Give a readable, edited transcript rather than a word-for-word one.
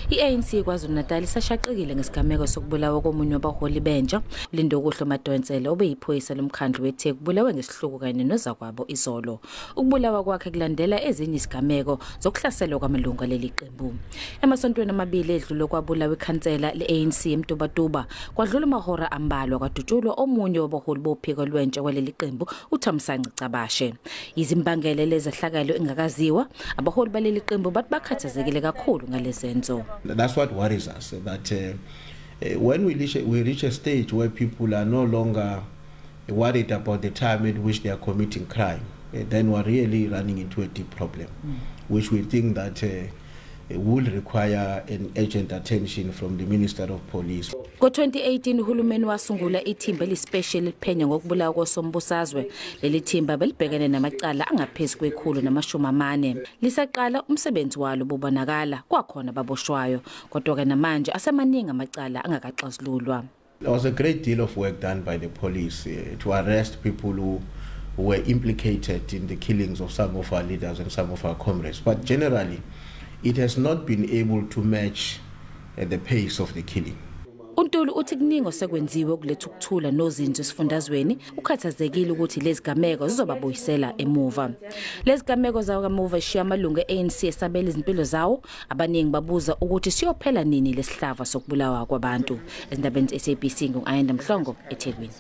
I-ANC KwaZulu-Natal isashaqekile ngesigameko sokubulawa komunye wabaholi bentsha, Lindokuhle Madonsela, obeyiphoyisa lomkhandlu weTheku, bulewe ngesihluku kanye nozakwabo izolo. Ukubulawa kwakhe kulandela ezinye izigameko zokuhlaselwa kwamalungu aleli qembu. Emasontweni amabili edlule kwabulawa ikhansela le-ANC eMtubatuba, kwadlula amahora ambalwa kwadutshulwa omunye wabaholi bophiko lwentsha kwaleli qembu, uThamsanqa Cabashe. Izimbangela lezehlakalo ingakaziwa, abaholi baleli qembu bathi bakhathazekile kakhulu ngalezenzo. That's what worries us, that when we reach a stage where people are no longer worried about the time at which they are committing crime, then we're really running into a deep problem, which we think that will require an urgent attention from the Minister of Police. Ngo-2018 uhulumeni wasungula ithimba elispecial eliphenya ngokubulawa kosombusazwe. Leli thimba belibhekene namacala angaphezu kwe-140. Lisaqala umsebenzi walo bubonakala kwakhona baboshwayo, kodwa ke namanje asemaningi amacala angakaxazululwa. There was a great deal of work done by the police to arrest people who were implicated in the killings of some of our leaders and some of our comrades. But generally, it has not been able to match the pace of the killing. UNtuli uthi kuningi osekwenziwe ukuletha ukuthula nozinzo esifundazweni, ukhathazekile ukuthi lezi gameko zizobabuyisela emuva. Lezi gameko zakamuva zishiya amalungu e-ANC esabela izimpilo zawo, abaningi babuza ukuthi siyophela nini lesihlava sokubulawa kwabantu. Ezindabeni ze-SABC ngu-Ayanda Mhlongo eThekwini.